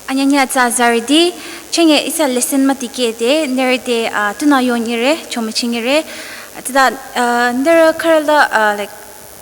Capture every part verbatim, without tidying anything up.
Anyanya tsa zaridi, chenge ihsa lesson matikehde, nührü te, ah, tunü yonyire, chomichingire. Atsüta, ah, nührü khürüla, ah, like,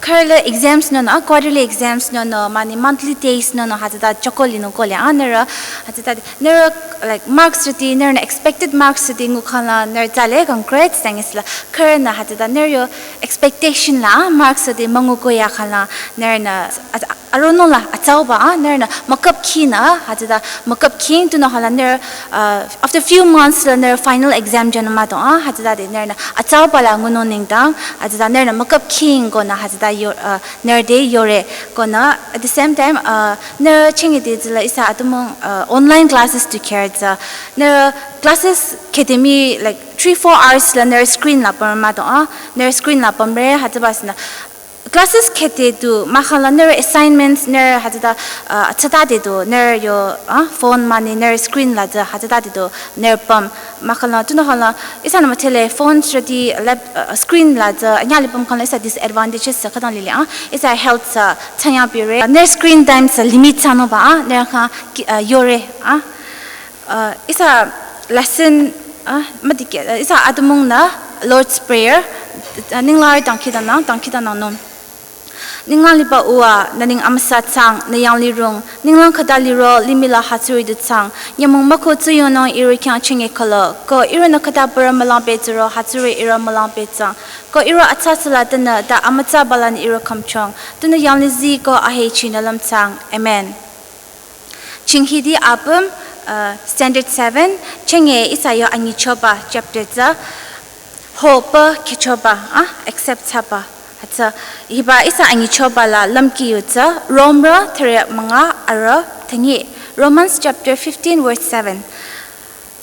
khürüla exams nünü, ah, quarterly exams nünü, mani monthly test nünü, hütsüta choko linung kohle, ah, nührü, hütsüta, nührü, like, marks rüti, nührünü expected marks rüti ngukhangla, nührü tsale, congrats, thanks la, khürünü, hütsüta, nührü yo expectation la, ah, marks rüti münguko yakhangla, nührünü, at-, aronung la atsauba, ah, nührünü müküp khinü, hütsüta müküp khin tunü hala nührü, ah, after few months la nührü final exam jünü müdong, ah, hütsütade nührünü atsauba la ngunung nengdang, hütsüta nührünü müküp khin konü hütsüta yo, ah, nührü te yore konü at the same time, ah, nührü chenge te tsüla ihsa atümung, ah, online classes tu kher tsü. Nührü classes khüde mii like three, four hours la nührü screen la püm müdong, ah, nührü screen la pümre hütsüba sünü classes khüde tu, mahkhangla nührü assignments nührü hütsüta, ah, atsütade tu, nührü yo, ah, phone mani nührü screen la tsü hütsütade tu, nührü püm. Mahkhangla, tunü khangla, ihsanü müdhele phone rüti lap-, ah, screen la tsü, anyüh li püm khangla ihsa disadvantages tsü khütang lile, ah, ihsa health tsü, tsanyang pire, nührü screen time tsü limit thsanungba, ah, nührü khyang ki-, ah, yore, ah. Ah, ihsa lesson, ah, matikeh, ah, ihsa atümungnü Lord's Prayer, ah, ninglang dangkhidangnang, dangkhidangnangnung. Ninglang liba Uwa, nü neng amüsa thsang, nü yanglih rung, ninglang khüta liro, limih la hütsüri du thsang, nyümong mükoh tsuyongnung ihrü khyang chenge khülo, ko ihrünü khüta bürü mülang pehjüro, hütsüri ihrü mülang pehjüng, ko ihrü atsa süla tenü, ta amütsaba lanü ihrü khümchong, tenü yanglih zii ko ahechinü lümthsang. Amen. Chinghidi apüm, uh, standard seven, chenge ihsa yo anyichoba chapter tsü, hope khechoba, ah, accept thsaba. Hütsü, hiba ihsa anyichoba la lümkhi yu tsü, Romrü thüre münga arüh thengi. Romans chapter fifteen verse seven.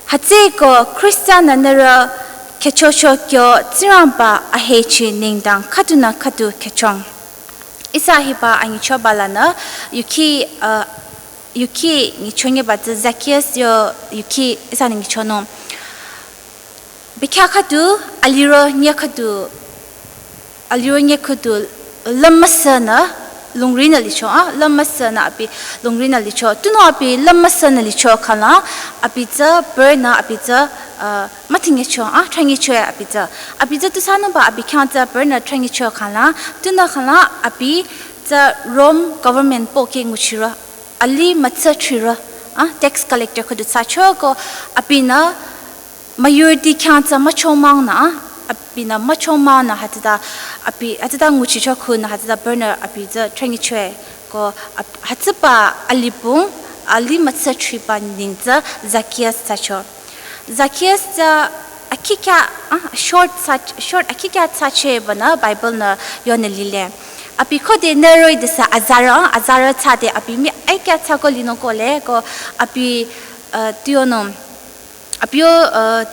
Hütsüeko Khrista-nü nührü khechocho kyo Tsingrangba ahechi nengdang khüdunü khüdu khechong. Ihsa hiba anyichoba lanü yuki, uh, yuki nyichonyiba tsü Zacchaeus yo yuki ihsanü nyichonung. Bekhyah khüdu, aliro nyüh khüdu, aliro nyüh khüdu lüm müsünü lungrinü licho, ah, lüm müsünü abi lungrinü licho. Tunüo abi lüm müsünü licho khangla, abi tsü bürünü abi tsü, ah, müthingyecho, ah, thranyicho abi tsü. Abi tsü tusünungba abi khyang tsü bürünü thranyicho khangla, tunüo khangla abi tsü Rome government pohki nguchiro, alih mütsü thriro, ah, tax collector khüdu thsacho ko abinü müyurüti khyang tsü müchongmang nü, ah, abinü müchongmang nü hütsüta, abi, hütsüta nguchicho khunü hütsüta bürünü abi tsü thranyichoe ko ab-, hütsüba alih pung, alih mütsü thriba neng tsü Zacchaeus thsacho. Zacchaeus tsü akhikyah, ah, short thsa-, short akhikyah thsachehbanü Bible nü yonü lile. Abi khode nührü-i disa azarü, ah, azarü thsade abi mii aikyah thsako linung kohle ko abi, uh, tiyonung. Abi yo, uh,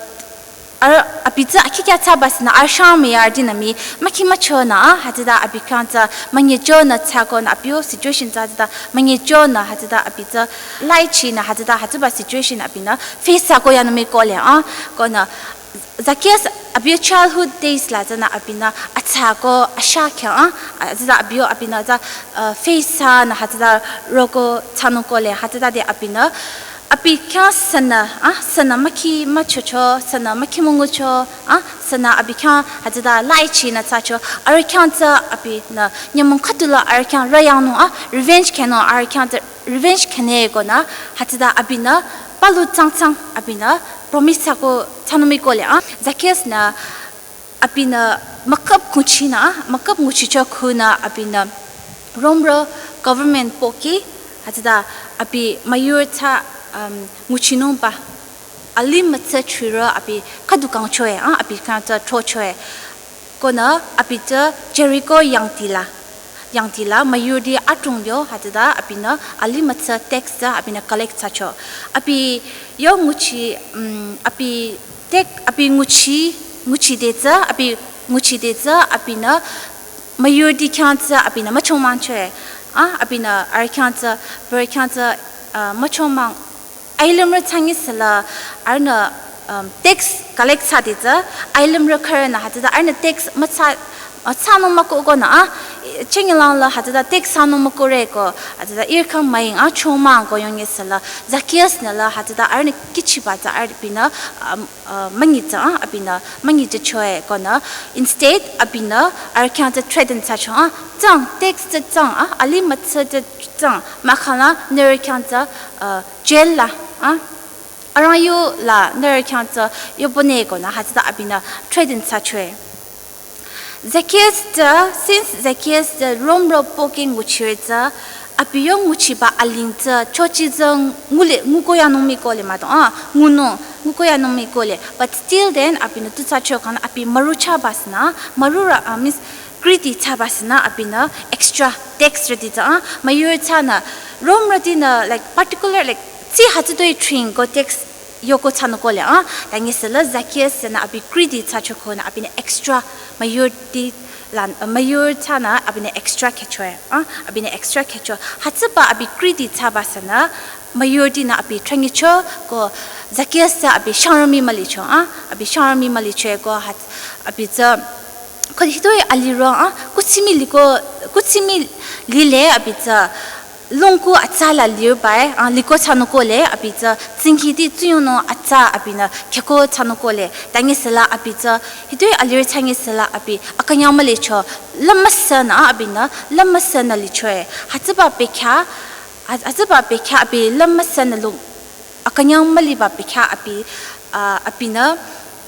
ar-, abi tsü akhikyah thsaba sünü arüh shang müyarütinü mii mükhi müchonü, ah, hütsüta abi khyang tsü münyichonü thsakonü abi yo situation tsü hütsüta münyichonü hütsüta abi tsü laichinü hütsüta hütsüba situation abinü face thsako yanung mii kohle, ah, konü Zacchaeus abi yo childhood days la tsünü abinü athsako ashah khyang, ah, hütsüta abi yo abinü tsü, uh, face thsanü hütsüta roko thsanung kohle hütsütade abinü abi khyang sünü, ah, sünü mükhi müchocho, sünü mükhi müngucho, ah, sünü abi khyang hütsüta laichinü thsacho, arüh khyang tsü abinü nyümong khüdula arüh khyang rüyangnung, ah, revenge khenung, arüh khyang tsü revenge khenekonü hütsüta abinü palu tsangtsang abinü promise thsako thsanung mii kohle, ah, Zacchaeus-nü abinü müküp nguchinü, ah, müküp nguchicho khunü abinü Romrü government pohki hütsüta abi müyurü tsü, um, nguchinungba alih mütsü thriro abi khüdu kangchoe, ah, abi khyang tsü throchoe. Konü abi tsü Jericho yangdila, yangdila müyurüti adrong yo hütsüta abinü alih mütsü tax tsü abinü collect thsacho. Abi yo nguchi, um, abi tax abi nguchi, nguchide tsü, abi nguchide tsü abinü müyurüti khyang tsü abinü müchongmangchoe. Ah, abinü arüh khyang tsü, bürü khyang tsü, ah, müchongmang. Ailümrü thsangi süla arühnü, um, tax collect thsade tsü, ailümrü khürünü hütsüta arühnü tax müthsa, müthsanung mükohkonü, ah, Chengilang la hütsüta tax sanung mükohre ko, hütsüta ihrü khyang müing a chomang ko yonge sela, Zacchaeus nü la hütsüta arühnü kihchiba tsü abinü, um, uh, münyi tsü, ah, abinü münyi tsü choe ko nü, instead abinü arüh khyang tsü threaten thsacho, ah, tsang, tax tsü tsang, ah, alih mütsü tsü tsang, mahkhang la nührü khyang tsü, uh, jail la, ah, arang yu la nührü khyang tsü yobone ko nü hütsüta abinü threaten thsachoe. Zacchaeus tsü, since Zacchaeus tsü Romrü pohki nguchirü tsü, abi yo nguchiba aling tsü chochi tsü ngule, ngukoyanung mii kohle mah to, ah, ngunung, ngukoyanung mii kohle. But still then, abinü tu thsacho khang abi müru thsaba sünü, mürurü, ah, means greedy thsaba sünü, abinü extra tax rüti tsü, ah, müyurü thsanü, Romrütinü, like, particular, like, tsi hütsütoi tring ko tax yoko thsanung kohle, ah, tangi sela Zacchaeus tsünü abi greedy thsacho ko nü abinü extra müyurüti lan, müyurü thsanü abinü extra khehchoe, ah, abinü extra khehcho. Hütsüba abi greedy thsaba sünü müyurütinü abi trangicho ko Zacchaeus tsü abi shangrü mii mülicho, ah, abi shangrü mii mülicho ko hüts-, abi tsü, ko hitoi aliro, ah, kuthsi mii liko, kuthsi mii lile abi tsü, longku atsa la lirbai, ah, liko thsanung kohle, abi tsü, tsingkhiti tsuyongnung atsa abinü khehko thsanung kohle, tangi sela abi tsü, hitoi alirü thsangi sela abi, akünyang mülicho, lümüsünü abinü, lümüsünü lichoe, hütsüba bekhyah, hütsüba bekhyah abi lümüsünü lung, akünyang müliba bekhyah abi, ah, abinü,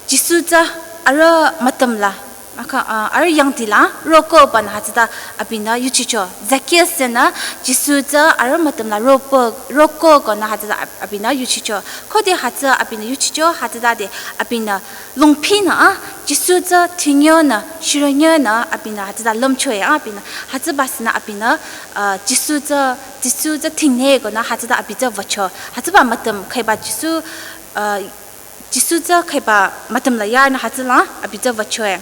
Jisu tsü arüh mütüm la, aka, ah, arüh yangdi la, roko banü hütsüta abinü yuchicho. Zacchaeus tsünü Jisu tsü arüh mütüm la ropo, roko ko nü hütsüta ab-, abinü yuchicho. Khode hütsü abinü yuchicho, hütsütade abinü longphinü, ah, Jisu tsü thingyonü, shironyonü, abinü hütsüta lümchoe, ah, abinü. Hütsüba sünü abinü, ah, Jisu tsü, Jisu tsü thingne ko nü hütsüta abi tsü wücho. Hütsüba mütüm khaiba Jisu, ah, Jisu tsü khaiba mütüm la yarnü hütsüla abi tsü wüchoe.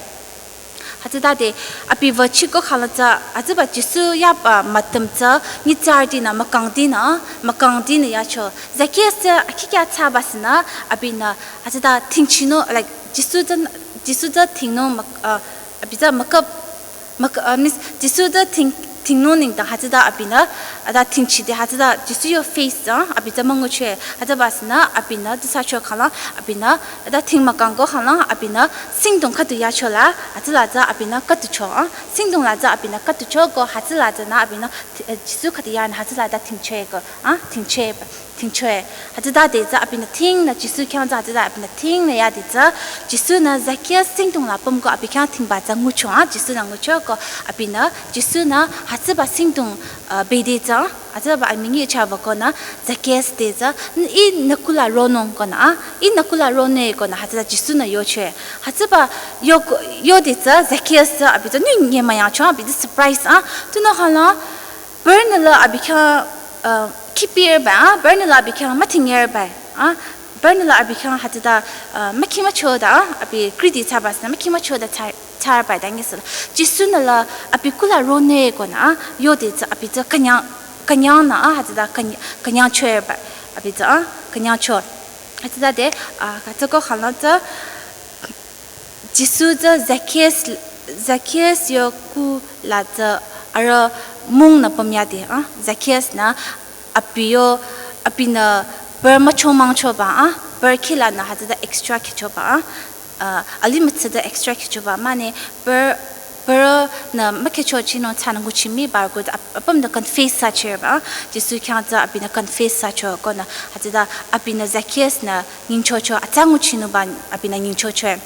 Hütsütade abi wüchiko khang la tsü hütsüba Jisu yaba mütüm tsü nyitsarütinü mükangtinü, mükangtinü yacho. Zacchaeus tsü akhi kya thsaba sünü abinü hütsüta thingchinung, like, Jisu tsü, Jisu tsü thingnung mük-, uh, abi tsü mükap Mak-, uh, means, Jisu tsü thing, thingnung nengdang hütsüta abinü, ata thingchide hütsüta Jisu yo face tsü, abi tsü müngucheh, hütsüba sünü abinü, tu thsacho khang la, abinü, ata thing mükangko khang la, abinü, singdong khüdu yacho la, hütsüla tsü abinü khüducho, ah, singdong la tsü abinü khüducho ko hütsüla tsünü abinü, thi-, eh, Jisu khüdu yanü hütsüla tsü thingcheh ko, ah, thingcheh ba. Thingchoe. Hütsütade tsü abinü thingnü Jisu khyang tsü hütsüta abinü thingnü yade tsü Jisu-nü Zacchaeus singdong la pümko abi khyang thingba tsü ngucho, ah, Jisu-nü ngucho ko abinü Jisu-nü hütsüba singdong, uh, bede tsü, hütsüba amünyi chaba ko nü Zacchaeus te tsü, n-, ih nü kuh la ronung ko nü, ah, ih nü kuh la ronung ko nü hütsüta Jisu-nü yochoe. Hütsüba yo ko, yode tsü Zacchaeus tsü abi tsü nü nyemüyangcho, abi tsü surprise, ah, tunüo khang la, Bürünü la abi khyang, uh, khipir ba, ah, bürünü la abi khyang müthingir ba, ah, bürünü la abi khyang hütsüta, uh, mükhi mücho da, ah, abi greedy thsaba sünü mükhi mücho da thsa-, thsarba da ngisela. Jisu-nü la abi kuh la ronung ko nü, ah, yode tsü abi tsü künyang, künyangnü, ah, hütsüta küny-, künyangchoe ba, abi tsü, ah, künyangcho. Hütsütade, ah, hütsüko khang la tsü, Jisu tsü Zacchaeus, Zacchaeus yo kuh la tsü arüh mung nü pümyade, ah, Zacchaeus-nü abi yo, abinü bürü müchomangchoba, ah, bürü kheh lanü hütsüta extra khehchoba, ah, ah, alih mütsüta extra khehchoba, mane bürü, bürünü mükhehchochinung thsanü nguchi mii ba ko ap-, apümnü confess thsachehba, ah, Jisu khyang tsü abinü confess thsacho ko nü hütsüta abinü Zacchaeus-nü nyingchocho, atsa nguchinungba abinü nyingchochoe.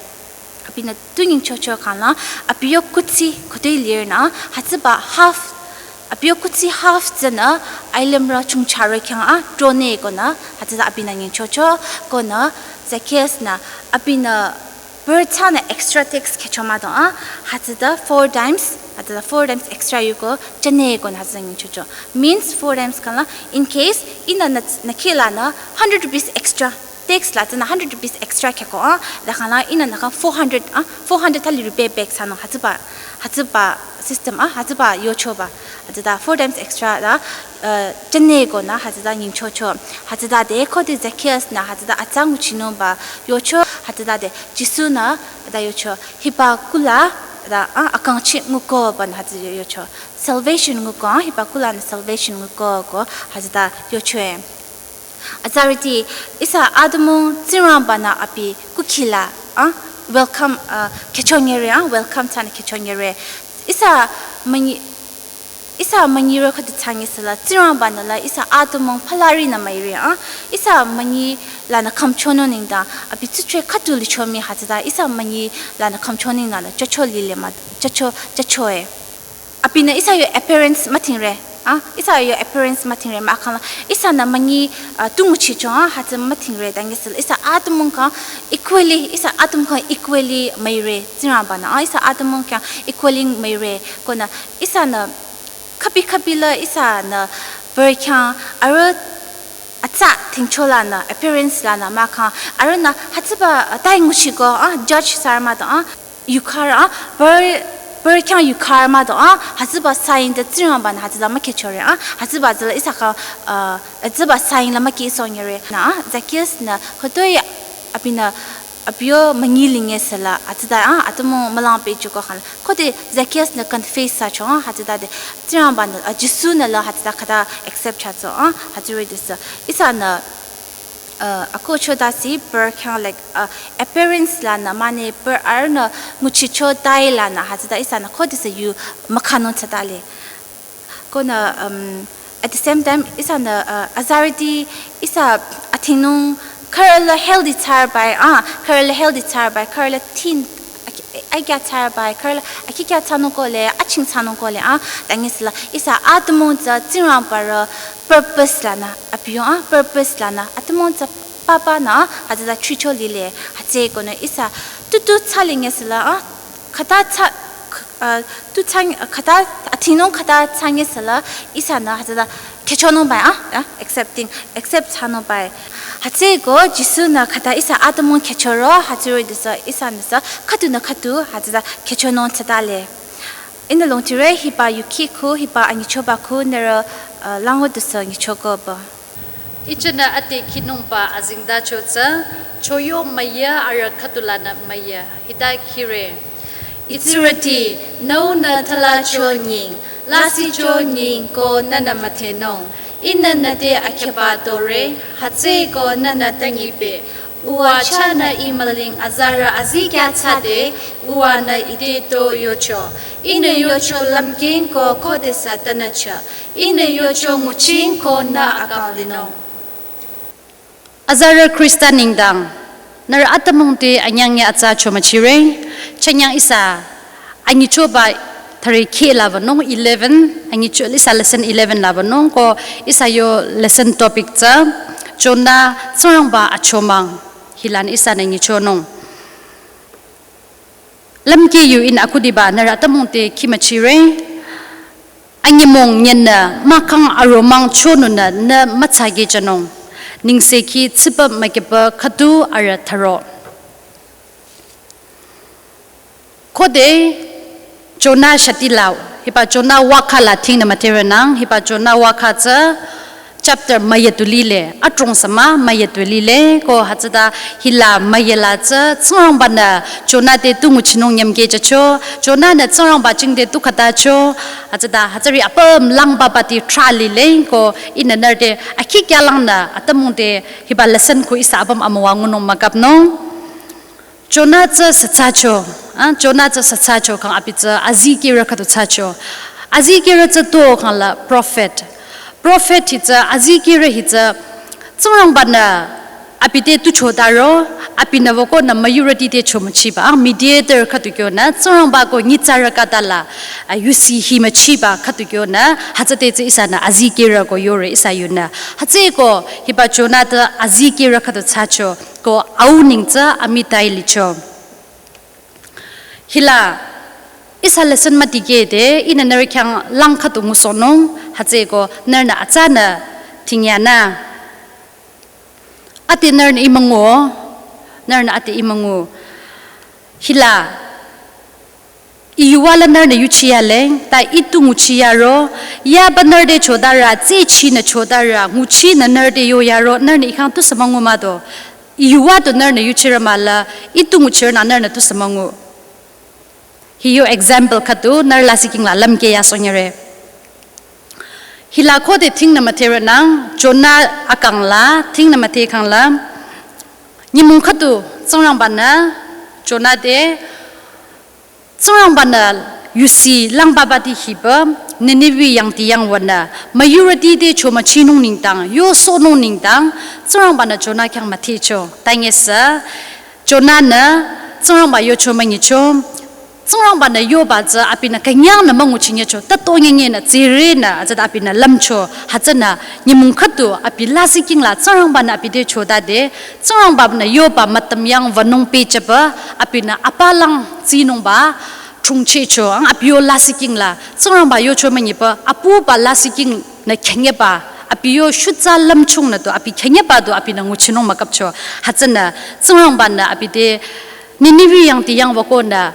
Abinü tu nyingchocho khang la, abi yo kuthsi khütoi lirnü, hütsüba half, abi yo kuthsi half tsünü, ailümrü chongcharü khyang ah, tronung ko nü, hütsüta abinü nyingchocho, ko nü, Zacchaeus-nü, abinü, bürü thsanü extra tax khehcho mah do ah, hütsüta four times, hütsüta four times extra yuko, chanung ko nü hütsüta nyingchocho. Means four times khang la, in case, ihnü nü, nü kheh lanü, hundred rupees extra, tax la tsünü hundred rupees extra khehko, ah, hütsüta khang la ihnü nü khyang four hundred, ah, four hundred thali repay back thsanung hütsüba, hütsüba system, ah, hütsüba yochoba. Hütsüta four times extra la, uh, chanung ko nü hütsüta nyingchocho. Hütsütade khode Zacchaeus-nü hütsüta atsa nguchinungba yocho, hütsütade Jisu-nü hütsüta yocho. Hiba kuh la, Da, ah, akangchi nguko banü hütsü yo-, yocho. Salvation nguko, ah, hiba kulanü salvation nguko ko hütsüta yochoe. Azarüti, ihsa atümung Tsingrangbanü abi kukhila, ah, welcome, ah, khyüchonyere, ah, welcome thsanü khyüchonyere. Ihsa münyi, ihsa münyirü khüdu thsangi süla, Tsingrangbanü la ihsa atümung phalari nü müire, ah, ihsa münyi lanü khümchonung nengdang, abi tsutre khüdu lichomi hütsüta, ihsa münyi lanü khümchonung nü chocho lile mah, chocho, chochoe. Abinü ihsa yo appearance mütingre, ah, ihsa yo appearance mütingre mahkhang la, ihsanü münyi, ah, tu nguchicho, ah, hütsü mütingre, tangi süla, ihsa atümung khyang equally, ihsa atümung khyang equally müire, Tsingrangbanü, ah, ihsa atümung khyang equally müire, konü, ihsanü, khübi khübi la, ihsanü, bürü khyang, arüh, atsa, tingcho lanü, appearance lanü, mahkhang, arühnü, hütsüba, ah, tai nguchiko, ah, judge thsarü mah do, ah, yukhar, ah, bürü, bürü khyang yukhar mah do, ah, hütsüba sign de Tsingrangbanü hütsüta mükhyüchore, ah, hütsüba tsüla ihsa khyang, ah, hütsüba sign la müki sonyere. Nü, ah, Zacchaeus nü, khütoi abinü, abi yo münyi linge süla, hütsüta, ah, atümung mülang pehjüko khang. Khode Zacchaeus nü confess thsacho, ah, hütsütade, Tsingrangbanü, ah, Jisu nü la hütsüta khüta accept thsacho, ah, hütsüri dusü. Ihsanü, uh, akohcho tase bürü khyang like, uh, appearance lanü mane bürü arühnü nguchicho tai lanü hütsüta ihsanü khodesü yu mükhanung thsatale. Konü, um, at the same time, ihsanü, uh, azarüti ihsa athingnung khürü la healthy thsarbai, ah, khürü la healthy thsarbai, khürü la thin, aki-, aikya thsarbai, khürü la akikya thsanung kohle, aching thsanung kohle, ah, tangi süla, ihsa atümung tsü Tsingrangbarü purpose lanü, abi yo, ah, purpose lanü, atümung tsü papa nü, ah, hütsüta chicho lile, hütsükonü ihsa, tutu thsalinge süla, ah, khüta thsa, k-, ah, tu thsang, khüta, athingnung khüta thsangi süla, ihsanü, hütsüta, khyüchonungbai, ah, ah, accepting, accept thsanungbai. Hütsüko, Jisu nü khüta ihsa atümung khyüchoro, hütsüri dusü, ihsanüsü, khüdunü khüdu, hütsüta, khyüchonung thsatale. Ihnü longtire hiba yuki khu, hiba anyichoba khu, nührü, uh, lango dusü nyichoko ba. Ichünü ate khinungba azengtacho tsü, choyo müya arüh khüdulanü müya, hita khire. Itsurüti, nüunü thalacho nying, lasihcho nying ko nühnü müdhenung. Ihnü nüte akheba tore, hütsüko nühnü tangipe. Uwa chahnü I müling azarü azikya thsade, uwanü ite to yocho. Ihnü yocho lümking ko khodesü tanücha. Ihnü yocho nguching ko nü akang linung. Azarü Khrista nengdang, nührü atümung te anyang ya atsa chomüchire, chanyang ihsa, anyichoba thüre khe la wünung eleven, anyicho ihsa lesson eleven la wünung, ko ihsa yo lesson topic tsü, Jonah Tsingrangba achomang, hilanü ihsanü nyichonung. Lümkhi yu ihnü akhudiba nührü atümung te khimüchire. Anyümong nyinü mahkhang aromang chonunü nü mütsakehjünung. Nengsekhi tsipa mükipa khüdu arüh tharo. Khode Jonah shati la, hiba Jonah wakha la thingnü müdherenang, hiba Jonah wakha tsü chapter müyatu lile, adrong sü mah müyatu lile, ko hütsüta hila müya la tsü, Tsingrangbanü Jonah te tu nguchinung nyümkehjücho, Jonah nü Tsingrangba jingte tu khatacho, hütsüta hütsüri apüm langba bati tra lile, ko ihnü nührü te akhikyalangnü atümung te hiba lesson ko ihsa apüm amüwa ngunung mükapnung. Jonah tsü sütsacho, ah, Jonah tsü sütsacho khang abi tsü azikehrü khüdu thsacho. Azikehrü tsü tu khang la prophet. Prophet hi tsü azikehrü hi tsü Tsingrangbanü abi te tu chotaro, abinü wükonü müyurüti te chomüchiba, ah, mediator khüdu kyonü, Tsingrangba ko nyitsarü khüta la, ah, yusi hi müchiba khüdu kyonü, hütsüte tsü ihsanü azikehrü ko yore ihsa yunü. Hütsüko hiba Jonah te azikehrü khüdu thsacho. Ko au neng tsü Amittai licho. Hila, ihsa lesson müdikehde, ihnü nührü khyang lang khüdu ngusohnung, hütsüko nührünü atsanü tingyanü. Ate nührünü I müngu, nührünü ate I müngu. Hila, I yuva la nührünü yuchiyale, ta I tu nguchiyaro, yaba nührü te chotarü, tsichinü chotarü, nguchinü nührü te yoyaro, nührünü I khyang tusü müngu mah do. I yuva tu nührünü yuchirü mahla, I tu nguchirünü nührünü tusü müngu. Hi yo example khüdu nührü lasih king la lümkeh ya sonyere. Hila khode thingnü müdherünang, Jona akang la, thingnü müdhe khang la. Nyümong khüdu, Tsingrangba-nü, Jona te, Tsingrangba-nü yusi langbaba ti hiba, Nineveh yangti yang wünü, müyurüti te cho müchinung nengdang, yosohnung nengdang, Tsingrangba-nü Jona khyang müdhecho. Tanyesü, Jona-nü, Tsingrangba yocho münyicho, Tsingrangba-nü yoba tsü abinü künyangnü münguchinyecho, tato nyenyenü, tsirenü, atsüta abinü lümcho, hütsünü, nyümong khüdu, abi lasih king la, Tsingrangba-nü abi te chotade, Tsingrangba-nü yoba mütam yang wünung pehjüba, abinü apalang tsinungba, chungchehcho, ang abi yo lasih king la, Tsingrangba yocho münyiba, apuba lasih king nü khenyeba, abi yo shutsa lümchungnü du, abi khenyeba du, abinü nguchinung mükapcho, hütsünü, Tsingrangba-nü abi te, Nineveh yangti yang wükonü,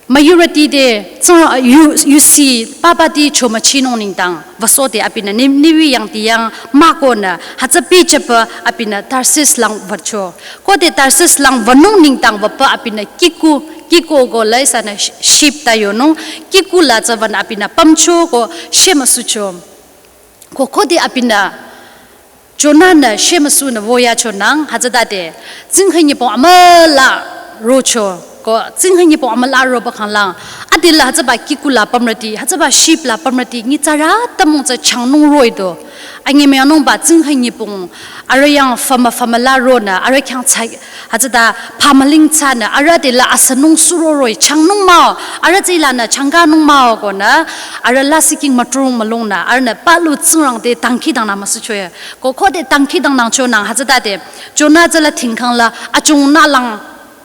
müyurüti te, Tsingrang-, yu-, yusi, papa ti cho müchinung nengdang, wüsohde abinü, Ni-, Nineveh yangti yang, mükonü, hütsü pehjüba, abinü, Tarsis lang wücho. Khode Tarsis lang wünung nengdang wüba abinü, kiku, kiku ko la ihsanü sh-, ship ta yonung, kiku la tsü wünü abinü, pümcho ko, shemüsucho. Ko khode abinü, Jona-nü shemüsunü woyachonang, hütsütade, tsingkheh nyipong amüla rocho, ko tsingkheh nyipong amüla roba khanglang, adila hütsüba kiku la pümrüti, hütsüba ship la pümrüti, nyitsarü atümung tsü changnung roh-i do. Anyemüyangnungba tsingkheh nyipong, arüh yang fümü fümüla ronü, arüh khyang tsü, hütsüta phamüling tsünü, arüh adila asünung suro roh-i, changnung mah-o, arüh tsü ilanü changkanung mah-o konü, arüh lasih king mütrung mülungnü, arühnü palu Tsingrang te dangkhidangnang müsuchoe. Ko khode dangkhidangnangchonang hütsütade, Jona tsüla thingkhang la, achungnü lang,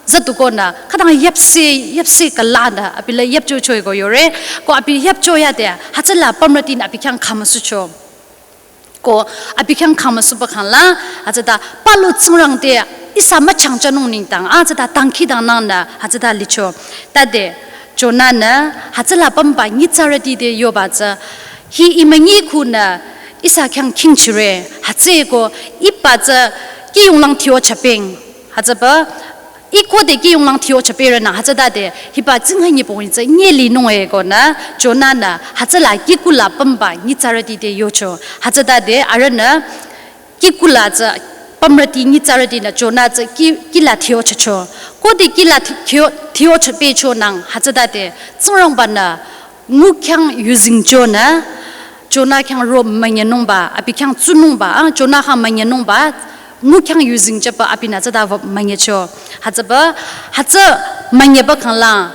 züdukonü, khütang yüpseh, yüpseh kalanü, abi la yüpchochoe ko yore, ko abi yüpchoyade, hütsüla pümrütinü abi khyang khamüsucho. Ko abi khyang khamüsuba khangla, hütsüta palu Tsingrang te ihsa müchangchanung nengdang, hütsüta dangkhidangnangnü, hütsüta licho. Tade, Jona-nü, hütsüla pümba nyitsarüti te yoba tsü, hi imünyi khunü, ihsa khyang khingchire, hütsüeko, iba tsü, kiyonglang thio chapeng, hütsüba, ih khode kiyonglang thio chaperünang hütsütade, hiba tsingkheh nyipong tsü nyelinung-e konü, Jona-nü, hütsüla kiku la pümba nyitsarüti te yocho. Hütsütade, arühnü, kiku la tsü pümrüti nyitsarütinü Jona tsü ki, kih la thio chacho. Khode kih la thi-, thio, thio chapechonang hütsütade, Tsingrangba-nü, ngu khyang yuzengchonü, Jona khyang ro münyenungba, abi khyang tsunungba, ah, Jona khyang münyenungba, ngu khyang yuzengjüba abinü tsüta wü münyecho. Hütsüba, hütsü münyeba khangla,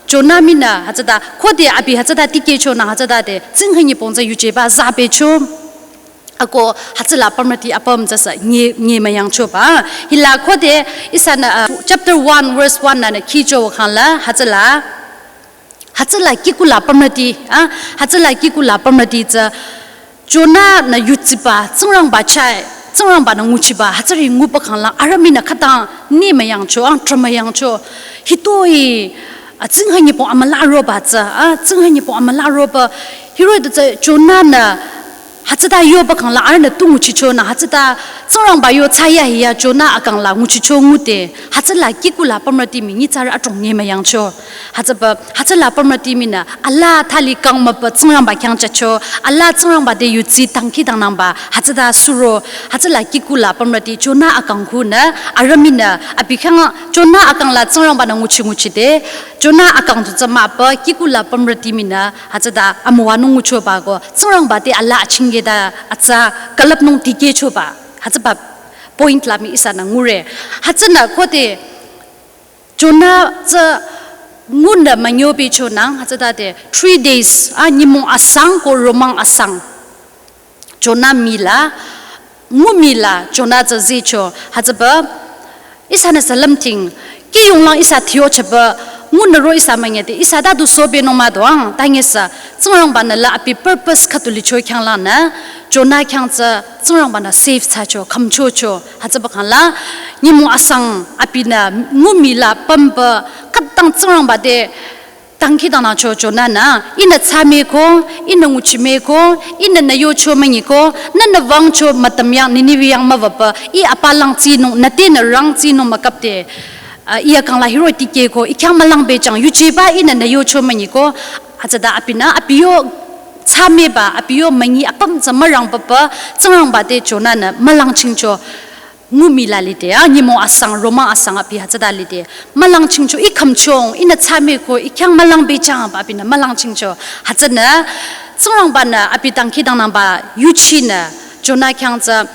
Jona mii-nü, hütsüta, khode abi hütsüta tikehchonang hütsütade, tsingkheh nyipong tsü yujeba zabecho. Ako, hütsüla pümrüti apüm tsüsü nye, nyemüyangchoba. Hila khode, ihsanü, ah, chapter one, verse one nünü khicho khangla, hütsüla, hütsüla kiku la pümrüti, ah, hütsüla kiku la pümrüti tsü, Jona-nü yuchiba, Tsingrangba chah, Tsingrangba-nü nguchiba, hütsüri nguba khangla, arüh mii-nü khütang nyemüyangcho, ah, trümüyangcho, hitoi, ah, tsingkheh nyipong amüla roba tsü, ah, tsingkheh nyipong amüla roba, hiroh-i du tsü Jona-nü, hütsüta yoba khangla, arühnü tu nguchichonü, hütsüta, Tsingrangba yo thsayahiya Jona akang la nguchicho ngude, hütsüla kiku la pümrüti mii nyitsarü adrong nyemüyangcho. Hütsüba, hütsüla pümrüti mii-nü, alaa thali kang mübü Tsingrangba khyang chacho, alaa Tsingrangba te yudsi dangkhidangnangba, hütsüta suro, hütsüla kiku la pümrüti Jona akang khunü, arüh mii-nü, abi khyang Jona akang la Tsingrangba-nü nguchi nguchide, Jona akang tu tsü mübü, kiku la pümrüti mii-nü, hütsüta amüwanung nguchoba ko, Tsingrangba te alaa achingkehta atsa külüpnung tikehchoba, hütsüba point la mii ihsanü ngure. Hütsünü khode, Jona tsü ngunü münyobechonang, hütsütade three days, ah, nyümong asang ko romang asang. Jona mii la, ngu mii la, Jona tsü zehcho, hütsüba, ihsanü sü lümdhing, kiyonglang ihsa thio chapü, ngunü ro ihsa münyede, ihsa ta du sobenung mah doang, tanyesü, Tsingrangba-nü la abi purpose khüdu licho khyanglanü, Jona khyang tsü, Tsingrangba-nü save thsacho, khümchocho, hütsüba khangla, nyümong asang abinü, ngu mii la pümbü, khütang Tsingrangba te, dangkhidangnangcho Jona-nü, ihnü thsameko, ihnü nguchimeko, ihnü nü yocho münyiko, nünü wüngcho mütam yang Nineveh yang müwüpü, ih apalang tsinung, nü tenü rang tsinung mükapde. Ah, iya kangla hiro tikehko, i khyang mülang pehjang, yujeba ihnü nü yocho münyiko, hütsüta abinü, abi yo thsameba, abi yo münyi apüm tsü mürangbaba, Tsingrangba te Jonah-nü mülang chingcho, ngumi la lide, ah, nyümong asang, romang asang abi hütsüta lide, mülang chingcho, i khümchong, ihnü thsameko, i khyang mülang pehjangba abinü mülang chingcho, hütsünü, Tsingrangba-nü abi dangkhidangnangba yuchinü, Jonah khyang tsü,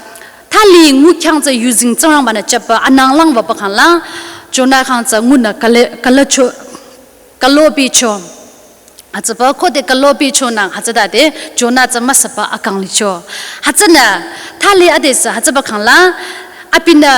thali ngu khyang tsü yuzeng Tsingrangba-nü jüba anang lang wüba khangla, Jonah khyang tsü ngunü kale-, kalecho, kalobicho. Hütsüba khode kalobichonang hütsütade Jonah tsü müsaba akang licho. Hütsünü thali adesü hütsüba khangla, abinü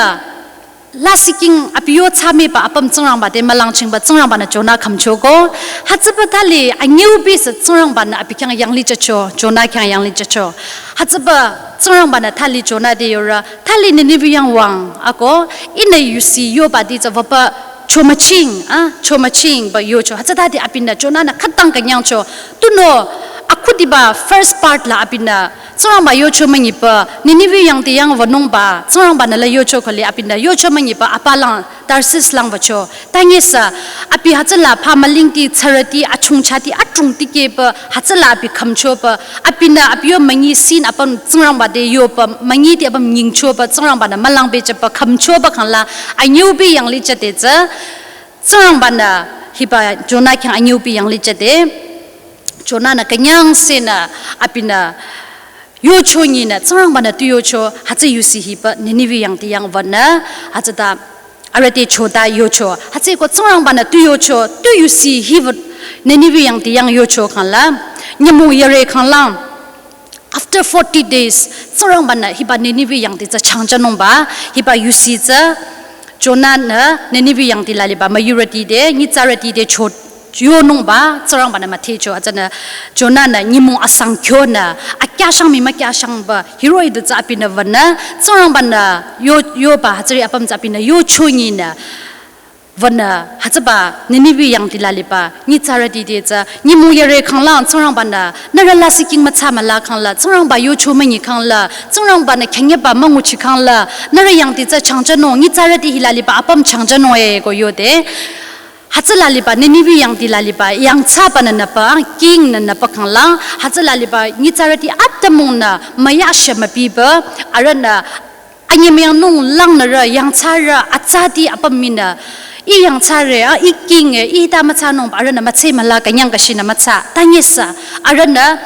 lasih king abi yo thsameba apüm Tsingrangba te mülang chingba Tsingrangba-nü Jonah khümchoko. Hütsüba thali anyüubi sü Tsingrangba-nü abi khyang yanglih jücho, Jonah khyang yanglih jücho. Hütsüba Tsingrangba-nü thali Jonah te yore, thali Nineveh yang wüng, ako, ihnü yusi yoba di tsü wüba chomüching, ah, chomüchingba yocho. Hütsütade abinü Jonah-nü khütang künyangcho. Tunüo, akhudiba first part la abinü, Tsingrangba yocho münyiba, Nineveh yang te yang wünungba, Tsingrangba-nü la yocho khüli abinü, yocho münyiba apalang, Tarsis lang wücho. Tanyesü, abi hütsüla pha mülingti, tsarüti, achungchati, atrung tikehba, hütsüla abi khümchoba, abinü abi yo münyi sin apüm Tsingrangba te yoba, münyiti apüm nyingchoba, Tsingrangba-nü mülang pehjüba, khümchoba khangla, anyüubi yanglih jüde tsü, Tsingrangba-nü hiba Jonah khyang anyüubi yanglih jüde, Jonah-nü künyangsehnü, abinü, yocho nyinü, Tsingrangba-nü tu yocho, hütsü yusi hiba Nineveh yang te yang wünü, hütsüta, arüh te chota yocho, hütsüeko Tsingrangba-nü tu yocho, tu yusi hiba Nineveh yang te yang yocho khangla, nyümong yare khangla, after forty days, Tsingrangba-nü hiba Nineveh yang te tsü changjünungba, hiba yusi tsü, Jonah-nü Nineveh yang te la liba müyurüti te, nyitsarüti te cho yonungba, Tsingrangba-nü müthehcho, hütsünü Jonah-nü nyümong asang kyonü, akyashang mii mükyashangba, hiroh-i du tsü abinü wünü, Tsingrangba-nü yo, yoba, hütsüri apüm tsü abinü yocho nyinü, wünü, hütsüba, Nineveh yang te la liba, nyitsarüti te tsü, nyümong yare khangla, Tsingrangba-nü, nührü lasih king müthsa müla khangla, Tsingrangba yocho münyi khangla, Tsingrangba-nü künyangba münguchi khangla, nührü yang te tsü changjünung, nyitsarüti hi la liba apüm changjünung e ko yode. Hütsüla liba, Nineveh yang te la liba, yangthsabanü nüba, king-nü nüba khangla, hütsüla liba, nyitsarüti atümungnü, müyashü mübiba, arühnü, anyemüyangnung langnürü, yangthsarü, atsati apüm mii nü, ih yangthsare, ah, ih king-e, ih ta müthsanungba, arühnü mütse müla, künyang kashinü müthsa, tanyesü, arühnü,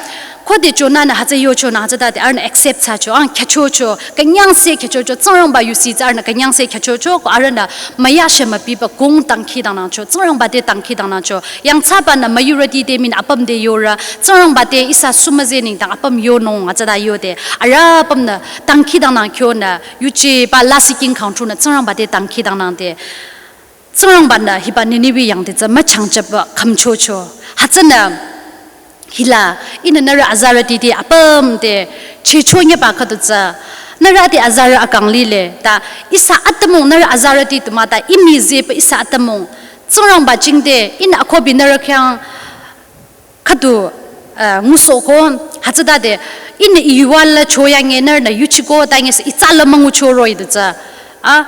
khode Jonah-nü hütsü yochonü hütsütade arühnü accept thsacho, ah, khyüchocho, künyangse khyüchocho, Tsingrangba yusi tsü arühnü künyangse khyüchocho, ko arühnü müyashü mübiba kung dangkhidangnangcho, Tsingrangba te dangkhidangnangcho, yangthsabanü müyurüti te mii nü apüm te yore, Tsingrangba te ihsa sumüze nengdang apüm yonung hütsüta yode, arüh apümnü dangkhidangnang kyonü, yujeba lasih king khangthunü Tsingrangba te dangkhidangnangde. Tsingrangba-nü hiba Nineveh yang te tsü müchangjüba khümchocho. Hütsünü hila, ihnü nührü azarüti te apüm te chehchonyeba khüdu tsü, nührü te azarü akang lile, ta ihsa atümung nührü azarüti tu mah ta ih mii zehba ihsa atümung. Tsingrangba jingte, ihnü akhobi nührü khyang khüdu, eh, ngusohko, hütsütade, ihnü iyuwala choyange nührünü yuchiko, tanyesü itsala müngucho roh-i du tsü. Ah,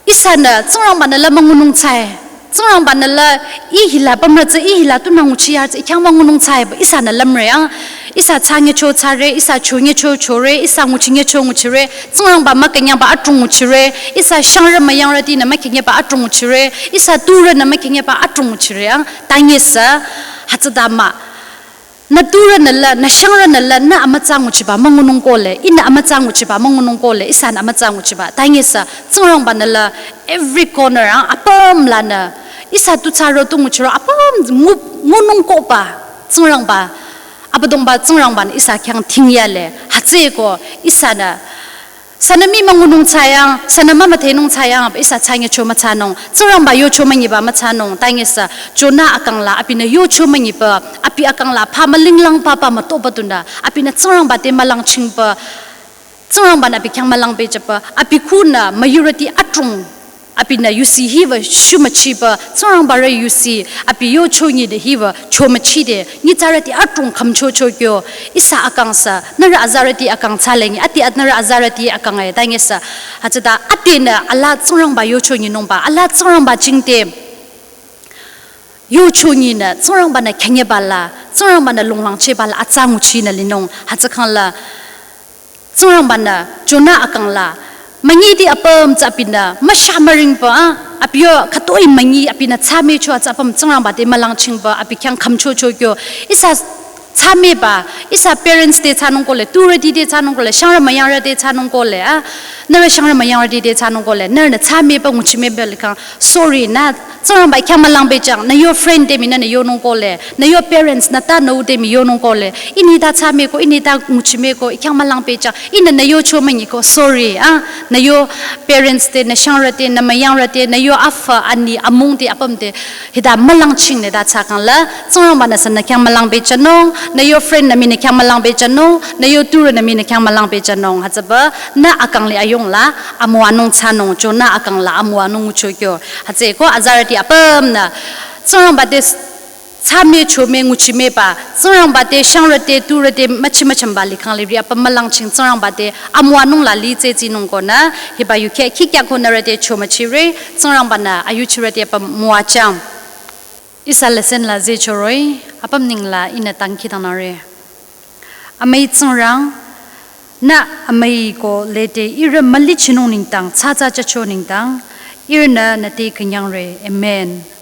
ihsanü, Tsingrangba-nü la müngunung thsae. Tsingrangba-nü la ih hila pümrü tsü, ih hila tunü nguchiyar tsü, ih khyang müngunung thsae, ba ihsanü lümre, ah. Ihsa thsanyecho thsare, ihsa chonyecho chore, ihsa nguchinyecho nguchire, Tsingrangba mükünyangba atrung nguchire, ihsa shangrü müyangrütinü mükünyangba atrung nguchire, ihsa turünü mükünyangba atrung nguchire, ah. Tanyesü, hütsüta mah. Nü turünü la, nü shangrünü la, nü amütsa nguchiba müngunung kohle, ihnü amütsa nguchiba müngunung kohle, ihsanü amütsa nguchiba. Tanyesü, Tsingrangba-nü la, every corner, ah, apüm lanü, ihsa tu thsaro tu nguchiro, apüm ngu-, ngunung kohba, Tsingrangba, Abüdongba Tsingrangba-nü ihsa khyang tingyale, hütsüeko, ihsanü, sünü mii müngunung thsayang, sünü mümüdhenung thsayang, ihsa thsanyecho müthsanung, Tsingrangba yocho münyiba müthsanung, tanyesü, Jonah akangla, abinü yocho münyiba, abi akangla, pha mülinglang papa mütohba dunü, abinü Tsingrangba te mülangchingba, Tsingrangba-nü abi khyang mülang pehjüba, abi khunü müyurüti atrung, Abinü yusi hiba shumüchiba, Tsingrangba rü yusi, abi yochonyi de hiba chomüchi de, nyitsarüti atung khümchocho kyo, ihsa akang sü, nührü azarüti akang thsalengi, ati at nührü azarüti akang e, tangi sü, hütsüta atinü ala Tsingrangba yochonyi nungba, ala Tsingrangba jingte, yochonyinü, Tsingrangbanü khengebala, Tsingrangbanü longlangchebala, atsa nguchinü linung, hütsükhangla, Tsingrangbanü, Jona akangla, münyiti apüm tsü abinü, müsha müringba, a, abi yo khütoi münyi abinü thsamehcho tsü apüm Tsingrangba te mülangchingba, abi khyang khümchocho kyo, ihsa thsamehba, ihsa parents te thsanung kohle, turüti te thsanung kohle, shangrü müyangrü te thsanung kohle, a, nührü shangrü müyangrüti te thsanung kohle, nührünü thsamehba nguchimehba likhang, sorry, nü, Tsingrangba khyang mülang pehjang, nü yo friend te mii nü nü yonung kohle, nü yo parents nü ta nü u te mii yonung kohle, ini ta thsamehko, ini ta nguchimehko, khyang mülang pehjang, ihnü nü yocho münyiko, sorry, a, nü yo parents te, nü shangrü te, nü müyangrü te, nü yo afü, ani, amung te, apüm te, hita mülangching nü ta thsakhangla, Tsingrangbanü sü nü khyang mülang pehjünung, nü yo friend nü mii nü khyang mülang pehjünung, nü yo turü nü mii nü khyang mülang pehjünung, hütsüba, nü akang li ayongla, amüwanung thsanung, Jona akangla, amüwanung ngucho kyo. Hütsüeko azarüti apümnü, Tsingrangba te thsameh chomeh nguchimehba, Tsingrangba te shangrü te turü te müchi müchamba likhang liri apüm mülangching Tsingrangba te amüwanung la li tsetsinung konü, hiba yukheh khikyako nührü te chomüchire, Tsingrangbanü ayuchirü te apüm müwajang. Ihsa lesson la zehchoroh-i, apüm nengla ihnü dangkhidangnangre. Amüi Tsingrang, nü amüi ko lede ihrü mülichinung nengdang, tsatsa jücho nengdang, ihrünü nü te künyangre. Amen.